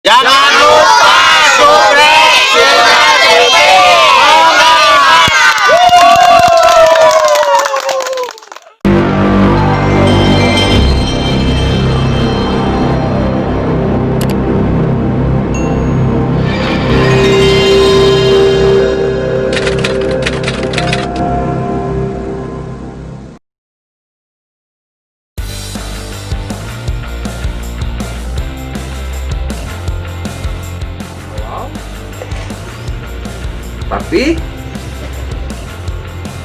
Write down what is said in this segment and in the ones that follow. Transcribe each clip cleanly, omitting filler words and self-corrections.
Jangan lupa subscribe, share, dan Papi,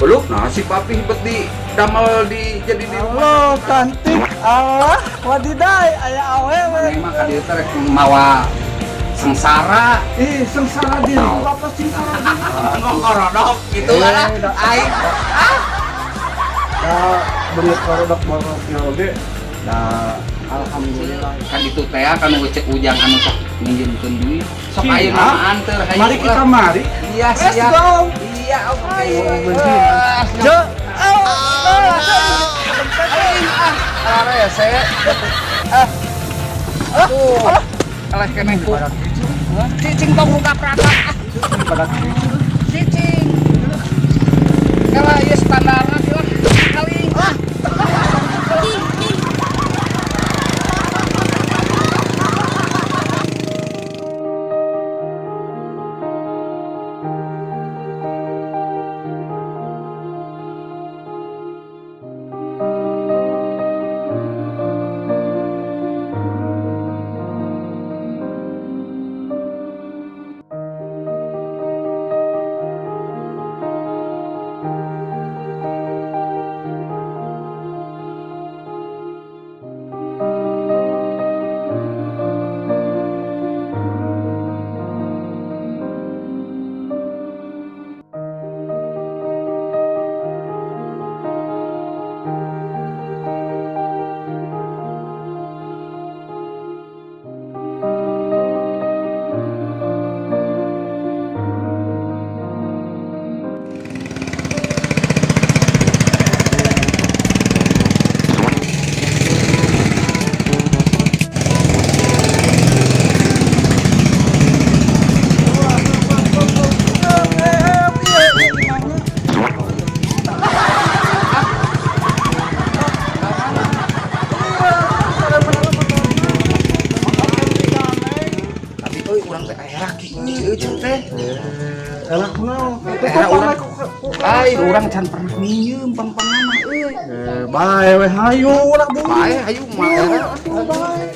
belum nah si papi bet di damel di jadi di rumah. Halo, cantik. Allah, wadidai, aya awewe. Memang ka dieu teh rek mawa sengsara. Ih, sengsara diri. Apa sengsara diri? Ngorodok gitu lah aing. Da, bener korodok boroknya oge. Da, alhamdulillah. Kan itu teh kan cek ujang anu sok minjemkeun duit. Sok Siap. ayeuna mah anter hayu. Mari kita mari. Iya, Let's siap. go. Iya, oke. Jo. Ah, rese. Ah. Tuh. Kalah keneh ku. Cicing tong buka prata. Ah. Cicing. Kalah ieu standarna sih lah. Kali. Ah. Tapi euy urang teh era kieu teh. Elah kunaon? Era urang. Ai urang can pernah minjem pang-pang mah euy. Eh, bae we hayu ulah buru. Bae hayu mah era. Atuh bae.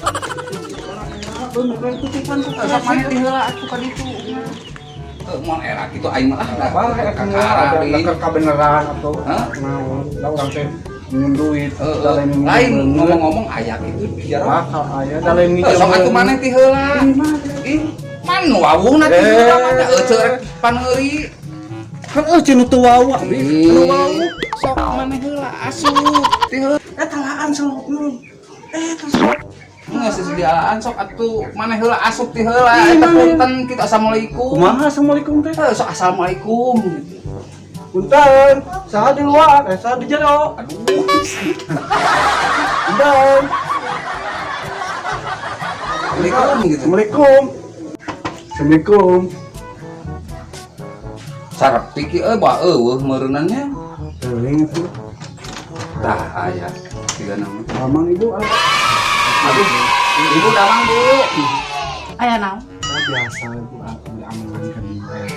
Bener titipan ku Sok maneh ti heula atuh ka ditu. Moal era kitu aing mah ah. Bae kakara deui. ada kebenaran atau Hah? naon. Da urang teh minjem duit, da lain minjem Lain beungeut. ngomong-ngomong aya kitu di jero. Bakal aya da lain minjem. Sok atuh maneh ti heula. Ih, man wawuhna ti heula mah da euceu rek pangeuri. Kan euceu nu teu wawuh abi. Nu wawuh. Sok maneh heula asup ti heula. Eh talaan selopna. Eh terus Geus geus dialaan sok atuh maneh heula asup ti heula eta punten kitu assalamualaikum. kumaha assalamualaikum teh? Sok assalamualaikum gitu. Punten, saha di luar, eh saha di jero. Aduh. Punten. Assalamualaikum gitu. Assalamualaikum. Assalamualaikum. Sarep piki euy bah eueuh meureunannya. Teuing atuh. Tah aya tiga nama. Damang ibu ah. Aduh, ibu damang Bu. Aya naon? Ah, biasa ibu ah, diamankan eh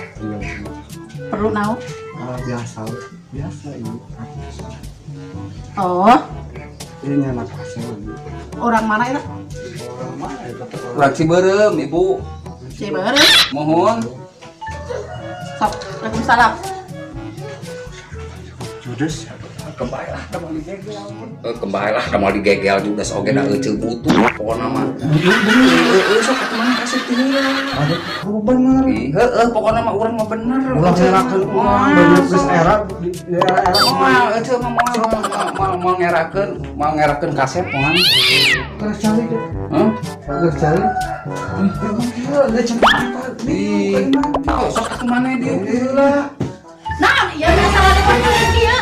Perlu naon? Ah, biasa. Biasa ibu. Oh, Ini anak asal ibu. orang mana itu? Orang mana ya kata orang. Urang Ciberem, Ibu. Ciberem. Mohon. Sok, Waalaikumsalam. Judes ya. Kembali lah, da mau digegel. Kembali lah, da mau digegel juga oge da euceu butuh pokona mah. Heeh, sok atuh maneh kasih ti heula. Ada oh, bener. Ih, heeh, pokona mah urang mah bener. Ulah ngerakeun urang bener geus era di era-era Moal euceu mah moal moal moal ngerakeun, moal ngerakeun kasep moal. Terus cari deh. Hah? Terus cari. Ih, emang gila, nggak cantik apa? Ih, oh, sok atuh maneh dieu ti heula. Nah, iya masalah di mana ieu?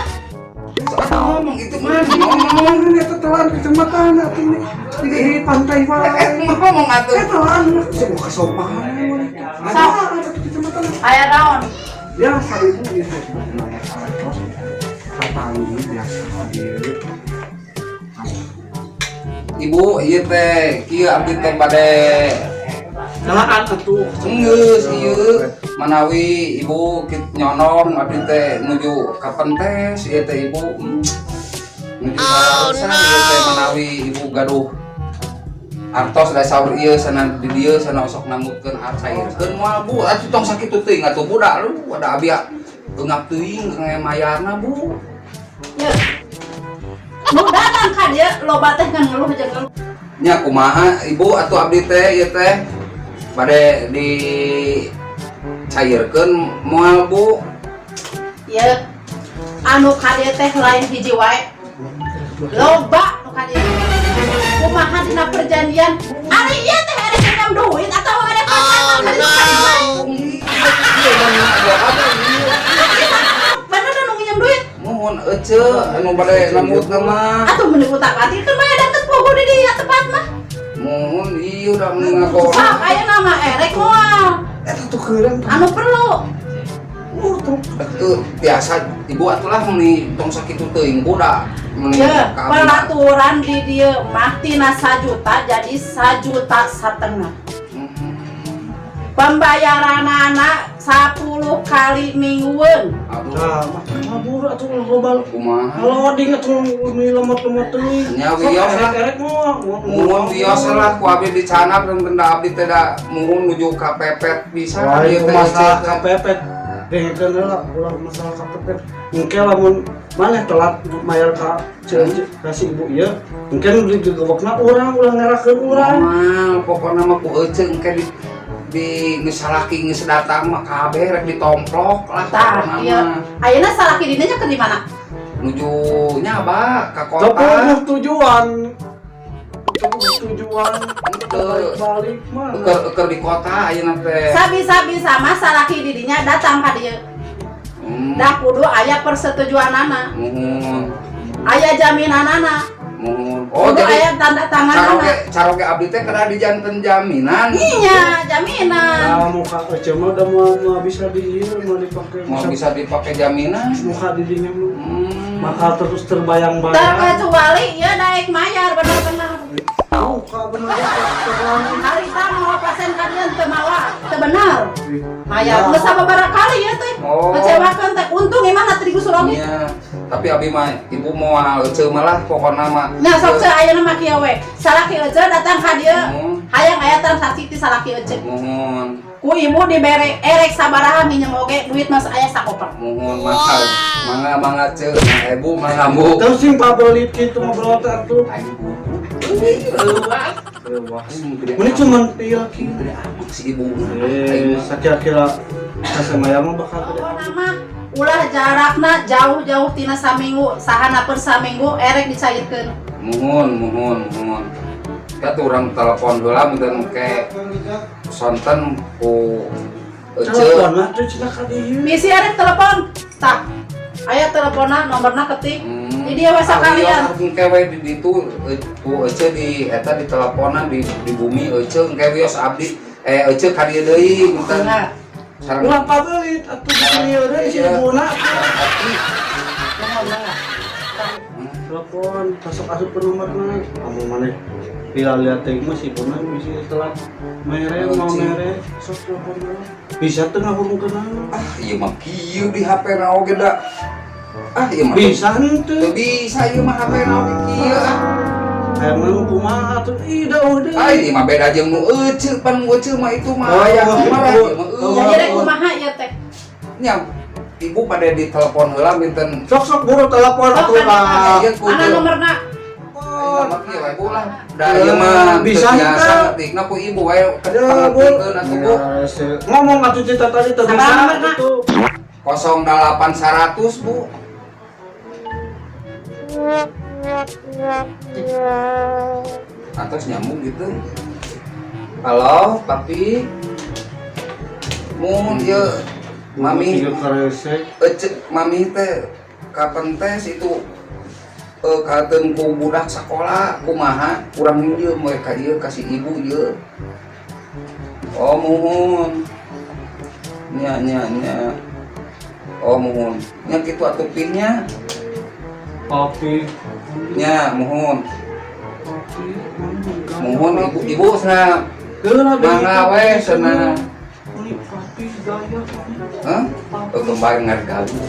Sok atuh ngomong itu mah ngomong. Ngomong eta telan kecamatan atuh nih. Di pantai wae. Ngomong atuh. Eta lah, sebuah kesopanan. Sok. Ada di kecamatan. Aya naon? Ya, ibu gitu. Kapanggih biasa ieu. Ibu, ieu teh kieu abdi teh bade Salaan atuh. Geus ieu manawi ibu kit nyonong abdi teh nuju kapentes ieu teh ibu. Nuju oh, ieu teh manawi ibu gaduh artos da saur ieu sana di dieu sana osok nambutkeun cairkeun moal, Bu. Atuh tong sakitu teuing atuh, budak lu ada abi eungap teuing mayarna, Bu. Ye. Nu datang ka dieu loba teh ngan ngeluh jeung ngeluh. Nya kumaha, ibu, atuh abdi teh ieu teh bade di cairkeun moal, Bu? Ye. Anu ka dieu teh lain hiji wae. Loba nu ka dieu. Kumaha dina perjanjian? Ari ieu teh erek minjem duit atau erek pacaran? Oh, no. Bener nu nginjem duit? Mohon ece anu bade nambut mah. Atuh meni utak atik kan mah deket poho di dieu tempat mah. Mohon ieu udah ngagoreng. Sok aya nama erek moal. Eta tuh keureun. Anu perlu. Oh, tuh. Itu biasa ibu atuh lah, meni tong sakitu teuing budak meni Ya, ka abdi mah. peraturan di dieu mah tina 1 juta jadi 1,5 juta. Pembayaran anak 10 kali mingguan. Aduh, Nah, mah kabur atuh loba. Kumaha? Loading atuh meni lemot-lemot teuing. Nya wios lah. Erek moal. Muhun wios lah ku abdi dicanap dan benda abdi teh da muhun nuju ka pepet bisa. Wah, ieu itu teh masalah ece teh. KPP. Dengekeun heula ulah masalah KPP. Engke lamun maneh telat mayar ka ka si ibu ieu, engke nu digegewekna urang, ulah ngerakeun urang. Moal, pokokna mah ku ece engke di geus salaki geus datang mah kabeh rek ditomplok lah Tah, pokokna iya. mah. Ayeuna salaki dina nya keur di mana? Nuju nya ba ka kota. Teu tujuan. Teu tujuan Henteu. balik mana? Keur di kota ayeuna teh. Sabi-sabi sama salaki didinya datang ka dieu. Dah kudu aya persetujuanana, Muhun, aya jaminanana, muhun. Oh, kudu jadi aya tanda tanganana. caroge caroge abdi teh kada dijanten jaminan. Iya, jaminan. Nah, muka ece mah udah mau mau bisa di ieu, mau dipake. Mau bisa dipakai jaminan. Muka di dinya mah. Maka terus terbayang-bayang. Terkecuali ya daek mayar bener-bener. Muka bener terang. Harita mau pasien kalian teu mawa, teu bener. Mayar geus sababaraha kali ya teh. Oh. Ngecewakeun teh untung gimana tadi digusur oge. Iya, tapi abi mah ibu moal ece malah pokokna mah. Nah, sok ceu ayeuna mah kieu we. Salaki ece datang ka dieu, hayang aya transaksi ti salaki ece. Muhun, Ku ibu dibere erek sabaraha minjem oge duit mas aya sakoper. Muhun mangga mangga mangga ce, nah, ibu mangga bu. Terus sing pabelit kitu ngobrol teh atuh. Aing butuh. Leuwas. Leuwas. Meni cuman pil kieu. Gede amat si ibu. Eh, sakira-kira kasamaya mah bakal gede. Pokona mah ulah jarakna jauh-jauh tina saminggu, sahana pun saminggu erek dicairkeun. Muhun, muhun, muhun. Kita tuh orang telepon heula minta ke sonten ku ece. Telepon mah tuh cenah ka dieu. Misi erek telepon. Tah. Aya teleponnya, nomorna ketik. Di dia we sakalian. Engke we di ditu ku ece di eta di teleponan di bumi ece engke wios abdi ece ka dieu deui punten. Nah, Sareng Ulah pabelit atuh di dieu deui si ibuna. Aki. Telepon masuk asup ke nomorna. Kamu maneh bila lihat teh mah si ibuna bisa telat mere mau mere sok telepon heula. Bisa teu ngahurungkeun. Ah, ieu mah kieu di HP na oge da. Ah, ieu mah Bisa henteu. Teu bisa ieu mah HP na oge kieu ah. Hayang mah kumaha atuh ih da udah. Ah, ieu mah beda jeung nu ece pan nu ece mah itu mah Oh, aya oh, nomor oh, ieu mah oh. Jadi rek kumaha ieu teh? Nya ibu pada di telepon heula minten. Sok sok buru telepon Oh, atuh lah. Iya, kudu. Mana nomorna? Ayo mah kieu we, Bu lah. Da ieu mah Bisa teu biasa henteu. ngetikna ku ibu we Ya, Bu. pangertikeun atuh, Bu. Ya, ngomong atuh cerita tadi teu Sabar, bisa nomorna. gitu. 0800, Bu. Atas nyambung gitu. Halo, papi. Mun ieu mami Tiga karesek. ece mami teh kapan tes itu Kahateun ku budak sakola kumaha kurang minjem we ka ieu ka si ibu ieu. Oh, muhun. Nya nya nya. Oh, muhun. Nya kitu atuh pinnya. Papi. Nya muhun. Papi. Muhun ibu ibu cenah. Geura. Mangga we cenah. Uli papi gaya papi. Hah? Oh, kembali ngargabu.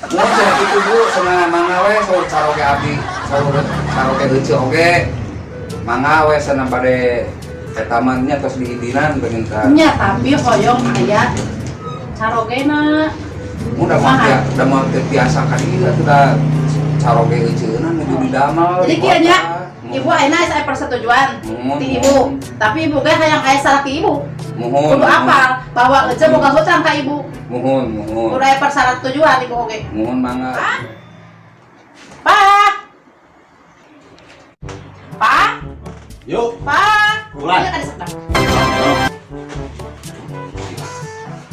Mun cenah kitu Bu, cenah mangga we saur caroge abdi, saur caroge heuceu oge. Mangga we cenah bade eta mah nya tos diidinan pengintan. Nya tapi hoyong aya carogena. Udah mah ya, udah mah teu biasa ka dieu atuh da caroge heuceunan nuju didamel. Jadi di kieu nya, kota. Ibu ayeuna saya persetujuan Muhun, ti ibu. Tapi ibu ge hayang aya salaki ibu. Muhun. Kudu apal bahwa ece boga hutang ka ibu. Muhun, muhun. Kudu aya persyarat tujuan ibu oge. Muhun mangga. Pa. Pa, Yuk. pa. Ulan. Ini kan disedang.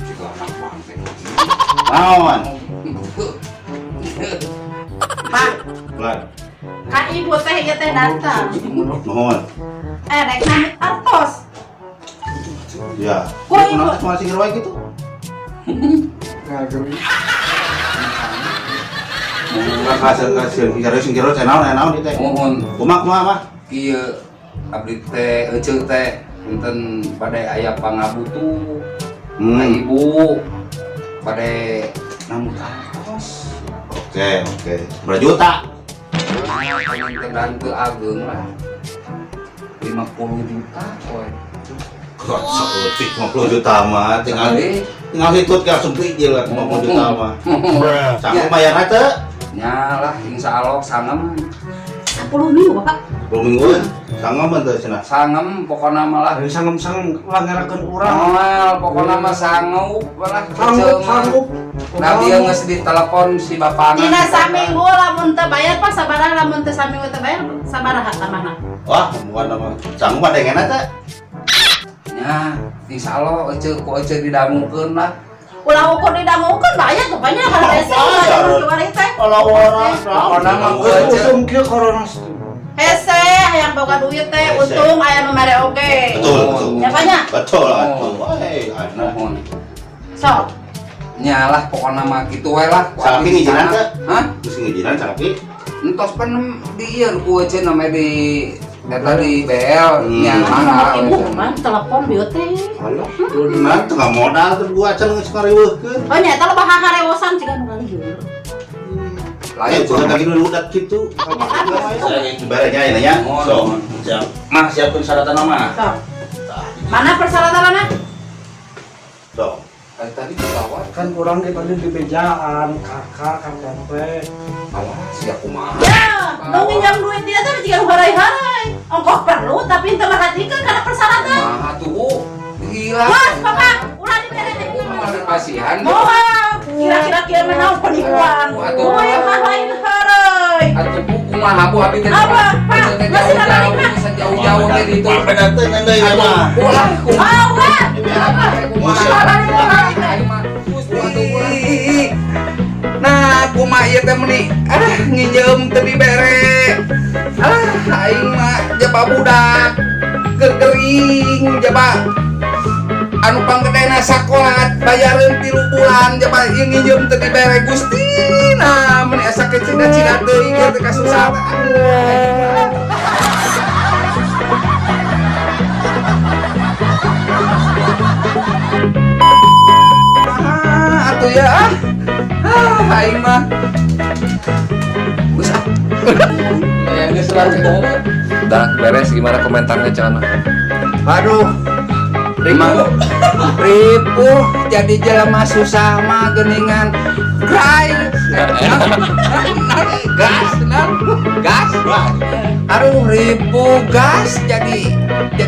Jika anak bangke. Naon? Pa, Ulan. ka ibu teh ieu teh datang. Nuhun. Eh, rek nambut artos. Ya. Ku ibu. Kenapa cuma sihir wae gitu? Enggak kasih kasih kira sing kira cenah naon ieu teh. Muhun. Kumaha kumaha mah? Kieu abdi teh eceu teh punten bade aya pangabutuh ka ibu bade nambut artos. Oke, oke. Berapa juta? Punten dan teu ageung lah. 50 juta we. Kok saeutik 50 juta mah tinggal Sekali. Tinggal hitut ke langsung beli lah 50 juta mah. Sanggup bayarna teu? Nya lah insya Allah sangem. 10 minggu, Bapak. 10 minggu sanggup mah teu cenah. Sangem pokona mah lah. Dari sangem-sangem langerakeun urang. Moal pokona mah sanggup lah. Sanggup, sanggup. Nah dia geus ditelepon si bapana. Dina saminggu lamun teu bayar Pak sabaraha, lamun teu saminggu teu bayar sabaraha tambahna? Wah, bukan nama. Sanggup mah dengena teh. Nya, insya Allah ece ku ece didangukeun lah. Ulah ukur didangukeun bayar tuh banyak kan hese Bayar. kiwari teh. Kalau orang Pokona mah ku ece. Usum kieu corona. Hese hayang boga duit teh Hese. untung aya nu mere oge. Betul, betul. Ya banyak. Betul atuh. Wah, ana. Mohon. Sok. Nya lah pokona mah kitu we lah. Ku Salaki abdi ngijinan sana. teh? Hah? Geus ngijinan salaki. Entos pan di ieu ku ece namanya di eta di BL nya mangga. Ibu mah telepon bieu teh. Alah, nah, teu modal teh gua acan geus ngariweuhkeun. Oh nya eta loba haharewosan ciga nu ngalieur. Lain Eh, bukan lagi nu ludak kitu. Dibayarnya ya nya. Mohon, Sok. mohon. Siap. Mah siapkeun syaratan mah. Sok. Mana persyaratanna? Sok. Eh, tadi dibawa Kan urang ge tadi di bejaan, kakak, KTP. alah sia kumaha. Ya, nu nginjam duit dia teh jiga nu harai-harai. Ongkoh perlu tapi teu merhatikeun kana persyaratan. Kumaha tuh Bu? Gila. Mas, Papa, ulah dibere teh. Kumaha kasihan. Moal, kira-kira kieu mah naon penipuan. Atuh. Duit mah lain heureuy. Atuh Bu kumaha Bu abi teh. Apa, Pak? Teh Masih jauh-jauh, balik, Pak? bisa jauh-jauh teh ditu. Apa dateng deui Atuh, mah. ulah kumaha. Ah, ulah. Apa? Nah, kumaha ieu teh meuni ah nginjeum teu dibere. Ah, aing mah jaba budak kekering jaba anu panggedena sakola bayareun 3 bulan jaba ieu nginjeum teu dibere Gusti. Nah, meuni asa kecina-cina teuing ieu teh kasusah. Aduh, aing mah. Ah, atuh ya ah. Ah, aing mah. Geus ah. Ya geus lah. Udah beres, gimana komentarnya Cana? Aduh. Emang ripuh jadi jelema susah mah geuningan. Cry. Gas, gas. Aduh ripuh gas jadi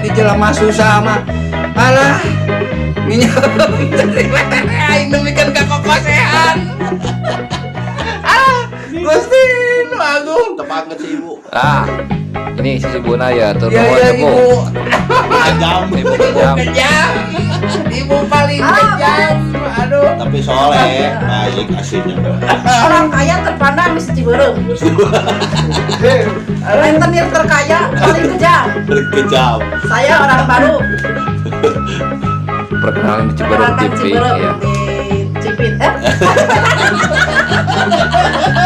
jelema susah mah. Alah. Minyak jadi aing nemikeun ka kokosehan. Ah, Gusti nu agung. Tepat si ibu. Ah, ini si Buna ya, tur Ya nuhun ya ya, Bu. ibu. Agam. Ibu kejam. Kejam. Ibu paling kejam. Aduh. Tapi soleh, baik aslinya. Orang kaya terpandang di Cibeureum. Rentenir terkaya paling kejam. Kejam. Saya orang baru. Perkenalan di Cibeureum Perkenalkan TV Cibeureum ya. di Cipit. Eh?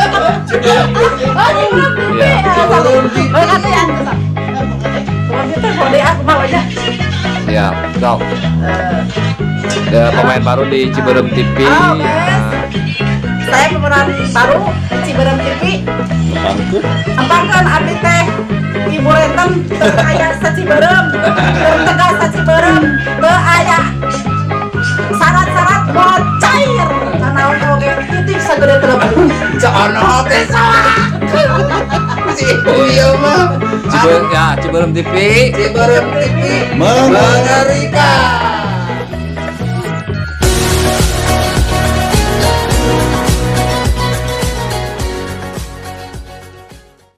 Oh, Cibeureum TV. Iya. Cibeureum TV. Oh, kata ya. Kalau gitu, boleh aku mau aja. Ya, sok. Ya, pemain baru di Cibeureum TV. Oh, guys. Saya pemeran baru di Cibeureum TV. Bangkit. Ampangkeun abdi teh Ibu Renten terkaya sa-Cibeureum, tertegas sa-Cibeureum, teu aya syarat-syarat moal cair. Nanaon oge titip sagede telepon. Ceu Ono teh salah. Si ibu ieu mah. Cibeureum ya, Cibeureum TV. Cibeureum TV Mengerikan. mengerikan.